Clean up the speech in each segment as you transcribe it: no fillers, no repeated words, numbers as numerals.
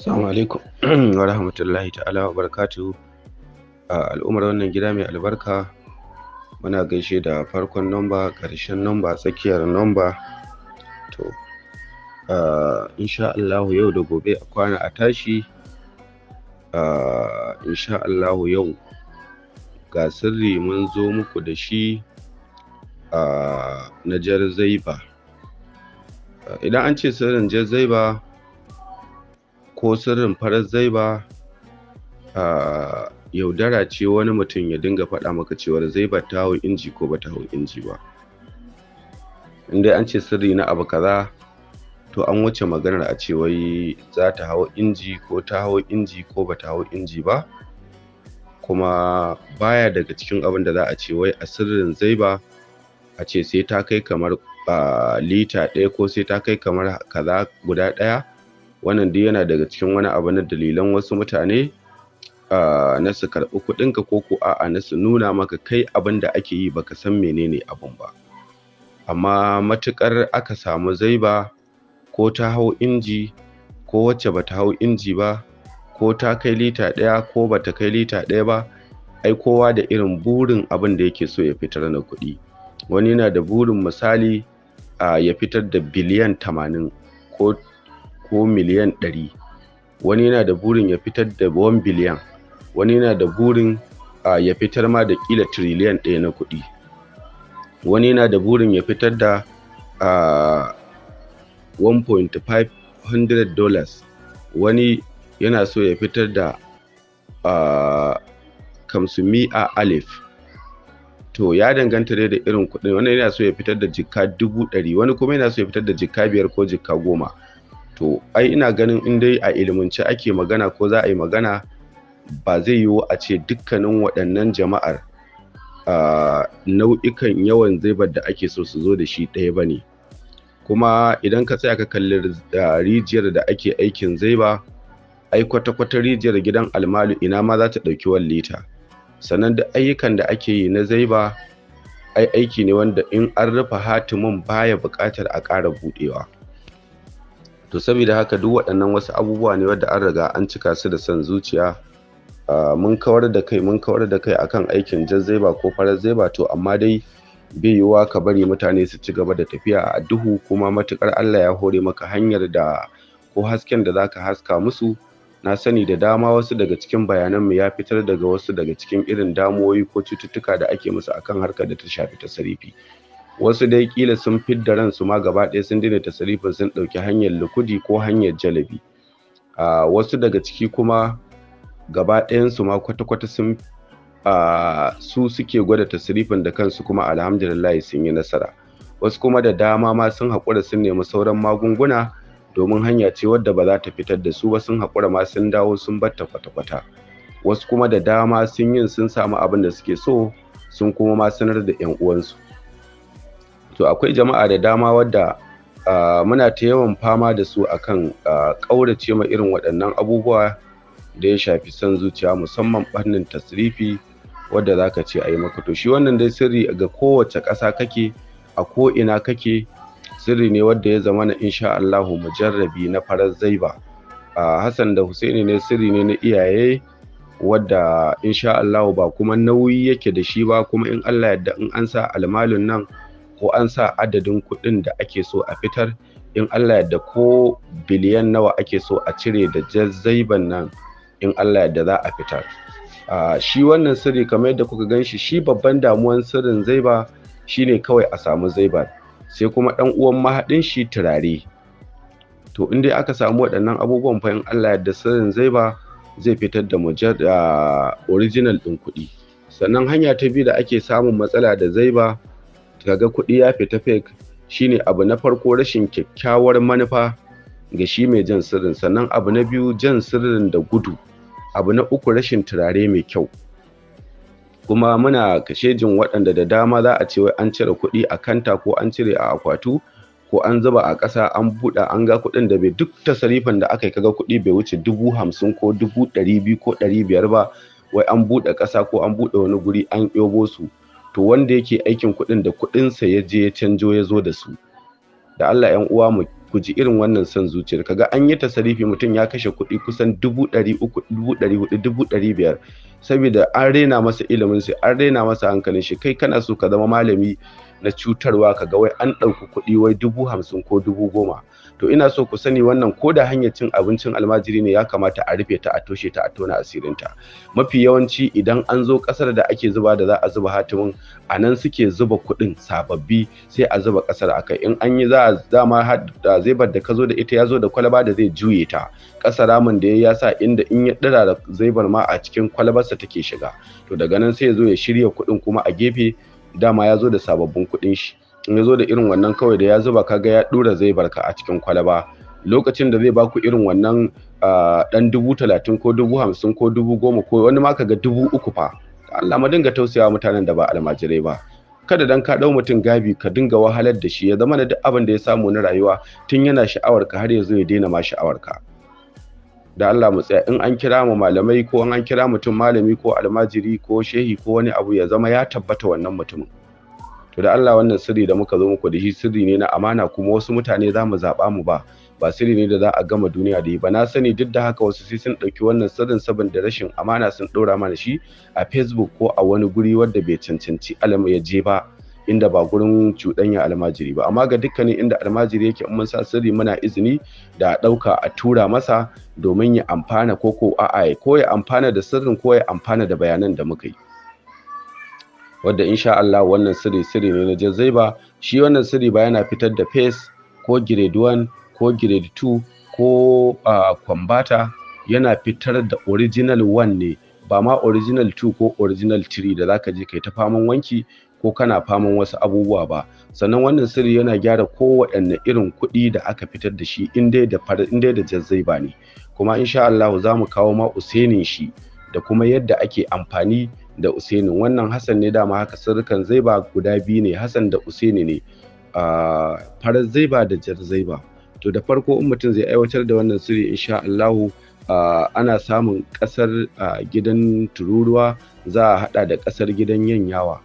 Assalamu alaikum wa rahmatullahi ta'ala wa barakatuhu. Al'ummar wannan gida mai albarka, muna gaishe da farkon namba, ƙarshen namba, tsakiyar namba. To, insha Allahu yau da gobe a kwana a tashi. Insha Allahu yau ga sirri mun zo muku da shi, na jar zaiba. Idan an ce sirrin jar zaiba ko sirrin farar zaiba, yaudara ce wani mutum ya dinga faɗa maka cewar zaibar ta hau inji ko bata hau inji ba. In dai an ce sirri na abu kaza, to an wuce maganar a ce wai za ta hau inji ko ta hau inji ko bata hau inji ba. Kuma baya daga cikin abin da za a ce wai a sirrin zaiba a ce sai ta kai kamar lita ɗaya ko sai ta kai kamar kaza guda ɗaya. Wannan duk yana daga cikin wani abu na dalilan wasu mutane na su karɓi kuɗinka ko ko a'a na su nuna maka kai abin da ake yi baka san menene abun ba. Amma matuƙar aka samu zaiba ko ta hau inji ko wacce bata hau inji ba, ko ta kai lita ɗaya ko bata kai lita ɗaya ba, ai kowa da irin burin abin da yake so ya fitar na kuɗi. Wani yana da burin misali ya fitar da biliyan 80 ko miliyan 100. Wani yana da burin ya fitar da 1 biliyan. Wani yana da burin ya fitar ma da ƙila tiriliyan 1 na kuɗi. Wani yana da burin ya fitar da $1.5. Wani yana so ya fitar da kamsumi'a alif. To ya danganta dai da irin kuɗin. Wani yana so ya fitar da jikka 100,000, wani kuma yana so ya fitar da jikka 5 ko jikka 10. To ai ina ganin in dai a ilimance ake magana ko za a yi magana, ba zai yiwu a ce dukkanin waɗannan jama'ar nau'ikan yawan zaibar da ake so su zo da shi ɗaya ba ne. Kuma idan ka tsaya ka kalli rijiyar da ake aikin zaiba, ai kwata-kwata rijiyar gidan almalu ina ma za ta ɗauki 1 lita. Sannan duk ayyukan da ake yi na zaiba, ai aiki ne wanda in an rufe hatimin baya buƙatar a ƙara buɗewa. To saboda haka duk waɗannan wasu abubuwa ne wanda an riga an cika su da son zuciya. Mun kawar da kai, mun kawar da kai akan aikin jar zaiba ko farar zaiba. To amma dai bai yiwuwa ka bari mutane su ci gaba da tafiya a duhu, kuma matuƙar Allah ya hore maka hanyar da ko hasken da zaka haska musu. Na sani da dama wasu daga cikin bayananmu ya fitar daga wasu daga cikin irin damuwoyi ko cututtuka da ake musu akan harkar da ta shafi tasarifi. Wasu dai ƙila sun fidda ransu ma gaba ɗaya sun daina tasarifin, sun ɗauki hanyar lukudi ko hanyar jalabi. Wasu daga ciki kuma gaba ɗayansu ma kwata-kwata sun su suke gwada tasarifin da kansu, kuma alhamdulillah sun yi nasara. Wasu kuma da dama ma sun haƙura sun nemi sauran magunguna, domin hanya ce wadda ba za ta fitar da su ba, sun haƙura ma sun dawo sun bar ta kwata-kwata. Wasu kuma da dama sun yin sun samu abin da suke so, sun kuma ma sanar da ƴan uwansu. To akwai jama'a da dama wadda muna ta yawan fama da su akan ƙaurace ma irin waɗannan abubuwa da ya shafi son zuciya, musamman ɓannin tasrifi wadda zaka ce a yi maka. To shi wannan dai sirri ga kowace ƙasa kake, a ko ina kake, sirri ne wadda ya zama na insha Allahu mujarrabi na farar zaiba. Hassan da Husaini ne, sirri ne na iyaye wadda insha Allahu ba kuma nauyi yake da shi ba. Kuma in Allah yadda in an sa almalun nan ko an sa adadin kuɗin da ake so a fitar, in Allah yadda ko biliyan nawa ake so a cire da jar zaiban nan, in Allah yadda za a fitar. Shi wannan sirri kamar yadda kuka gan shi, shi babban damuwan sirrin zaiba shine kawai a samu zaiba, sai kuma ɗan uwan mahaɗin shi turare. To in dai aka samu waɗannan abubuwan fa, in Allah yadda sirrin zaiba zai fitar da original ɗin kuɗi. Sannan hanya ta biyu da ake samun matsala da zaiba kaga kuɗi ya fita fake, shine abu na farko rashin kyakkyawar manufa ga shi mai jan sirrin. Sannan abu na biyu jan sirrin da gudu. Abu na uku rashin turare mai kyau. Kuma muna kashejin waɗanda da dama za a ce wai an cire kuɗi a kanta ko an cire a akwatu ko an zuba a ƙasa an buɗe an ga kuɗin da bai duk tasarifin da aka yi kaga kuɗi bai wuce 50,000 ko 200,000 ko 500 ba, wai an buɗe ƙasa ko an buɗe wani guri an ɗebo su. To wanda yake aikin kuɗin da kuɗinsa ya je ya canjo ya zo da su. Da Allah ƴan uwa mu ku ji irin wannan son zuciyar. Kaga an yi tasarifi, mutum ya kashe kuɗi kusan 300,000, 400,000, 500,000, saboda an rena masa ilimin sai an rena masa hankalin shi. Kai kana so ka zama malami na cutarwa, kaga wai an ɗauki kuɗi wai 50,000 ko 10,000. To ina so ku sani wannan ko da hanyar cin abincin almajiri ne, ya kamata a rufe ta, a toshe ta, a tona asirinta. Mafi yawanci idan an zo ƙasar da ake zuba da za a zuba hatimin, a nan suke zuba kuɗin sababbi, sai a zuba ƙasar a kai. In an yi za a dama zaibar da ka zo da ita, ya zo da kwalaba da zai juye ta ƙasa, ramin da ya sa inda in ya ɗira da zaibar ma a cikin kwalabarsa take shiga. To daga nan sai ya zo ya shirya kuɗin kuma a gefe, dama ya zo da sababbin kuɗin shi. In ya zo da irin wannan, kawai da ya zuba, kaga ya ɗura zaibar ka a cikin kwalaba. Lokacin da zai baku irin wannan ɗan 30,000 ko 50,000 ko 10,000 ko wani ma kaga 3,000 fa. Allah, mu dinga tausayawa mutanen da ba almajirai ba. Kada dan ka ɗau mutum gabi ka dinga wahalar da shi, ya zama da duk abin da ya samu na rayuwa, tun yana sha'awar ka har ya zo ya daina ma sha'awar ka. Da Allah mu tsaya, in an kira mu malamai ko an kira mutum malami ko almajiri ko shehi ko wani abu, ya zama ya tabbata wannan mutumin. To da Allah, wannan sirri da muka zo muku da shi sirri ne na amana, kuma wasu mutane za mu zaɓa mu ba, ba sirri ne da za a gama duniya da yi ba. Na sani duk da haka wasu sai sun ɗauki wannan sirrin saboda rashin amana sun ɗora mana shi a Facebook ko a wani guri wanda bai cancanci alama ya je ba, inda ba gurin cuɗanya almajiri ba. Amma ga dukkanin inda almajiri yake, in mun sa sirri muna izini da a ɗauka a tura masa domin ya amfana, ko ko a'a, ko ya amfana da sirrin ko ya amfana da bayanan da muka yi. Wadda insha Allah wannan sirri sirri ne na jazzaiba. Shi wannan sirri ba yana fitar da face ko grade 1 ko grade 2 ko kwambata, yana fitar da original 1 ne, ba ma original 2 ko original 3 da zaka je kai ta faman wanki ko kana faman wasu abubuwa ba. Sannan wannan sirri yana gyara kowaɗanne irin kuɗi da aka fitar da shi, in dai da jazzaiba ne. Kuma insha Allah za mu kawo ma usenin shi da kuma yadda ake amfani da usenin. Wannan Hassan ne, dama haka sirrukan zaiba guda biyu ne, Hassan da Usaini ne, farar zaiba da jar zaiba. To da farko in mutum zai aiwatar da wannan sirri, insha Allahu ana samun ƙasar gidan tururuwa, za a haɗa da ƙasar gidan yanyawa.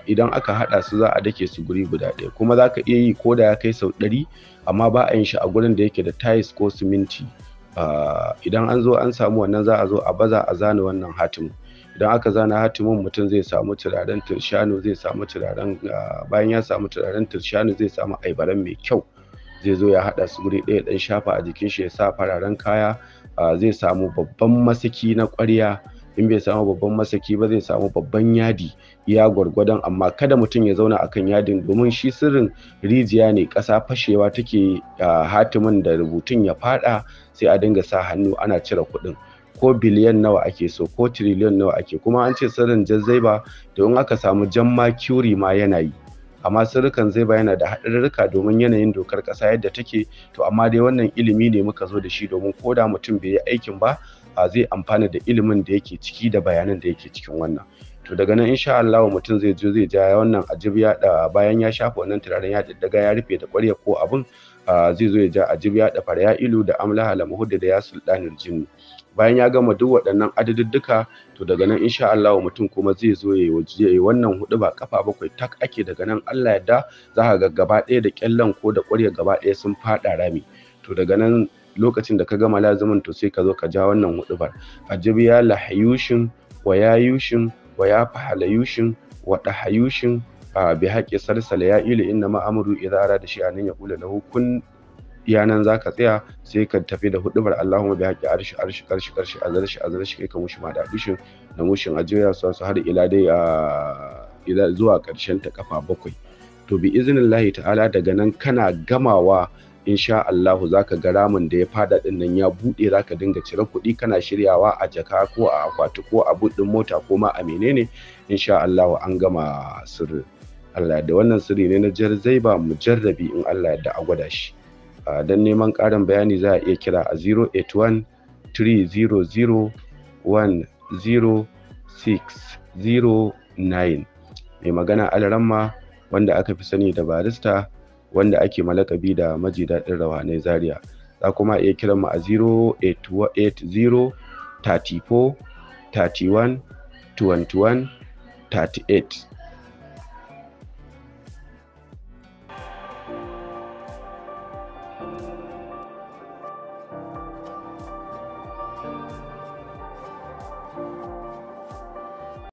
Idan aka haɗa su, za a dake su guri guda ɗaya. Kuma za ka iya yi ko da ya kai sau 100, amma ba a yin shi a gurin da yake da tiles ko siminti. Idan an zo an samu wannan, za a zo a baza a zana wannan hatimin. Idan aka zana hatimin, mutum zai samu turaren turshanu, zai samu turaren, bayan ya samu turaren turshanu, zai samu aibaran mai kyau, zai zo ya haɗa su guri ɗaya, ɗan shafa a jikin shi, ya sa fararen kaya. Zai samu babban masaki na ƙwarya, in bai samu babban masaki ba, zai samu babban yadi iya gwargwadon, amma kada mutum ya zauna akan yadin, domin shi sirrin rijiya ne, ƙasa fashewa take, hatimin da rubutun ya faɗa, sai a dinga sa hannu ana cire kuɗin, ko biliyan nawa ake so ko tiriliyan nawa ake. Kuma an ce sirrin jazzaiba da in aka samu jan mercury ma yana yi, amma sirrukan zaiba yana da haɗarurruka domin yanayin dokar ƙasa yadda take. To amma dai wannan ilimi ne muka zo da shi, domin ko da mutum bai yi aikin ba, zai amfana da ilimin da yake ciki da bayanan da yake cikin wannan. To daga nan insha Allah mutum zai zo zai ja wannan ajib ya da, bayan ya shafa wannan turaren, ya daddaga, ya rufe da ƙwarya ko abin, zai zo ya ja ajib ya da farya ilu da amlaha lamhudda da ya sultanul jinni. Bayan ya gama duk waɗannan adadudduka, to daga nan insha Allah mutum kuma zai zo ya yi wannan huɗu ba kafa 7 tak ake. Daga nan Allah yadda za ka ga gaba ɗaya da ƙyallen ko da ƙwarya gaba ɗaya sun faɗa rami. To daga nan lokacin da ka gama lazumin, to sai ka zo ka ja wannan huɗubar: ajib ya lahayushin wa yayushin wa ya fahalayushin wa dahayushin bi haqqi salsala ya ilu inna ma amru idza arada shay'an ya qula lahu kun. Iya nan zaka tsaya, sai ka tafi da huɗubar: Allahumma bi haqqi arshi arshi karshi karshi azarshi azarshi kai ka mushi ma da dushin da mushin ajiya su har ila dai ila zuwa ƙarshen ta kafa 7. To bi iznillahi ta'ala daga nan kana gamawa, insha Allahu zaka ga ramin da ya fada din nan ya bude, zaka dinga cire kuɗi kana shiryawa a jaka ko a akwati ko a buɗin mota ko ma a menene. Insha Allahu an gama sirri. Allah da wannan sirri ne na jarzaiba mujarrabi, in Allah yadda a gwada shi. Don neman ƙarin bayani za a iya kira a 081 300 10609. Mai magana Alaramma, wanda aka fi sani da Barista, wanda ake malakabi da Maji Daɗin Rawanai Zaria. Za kuma iya kiran mu a 0880 34 31 21 38.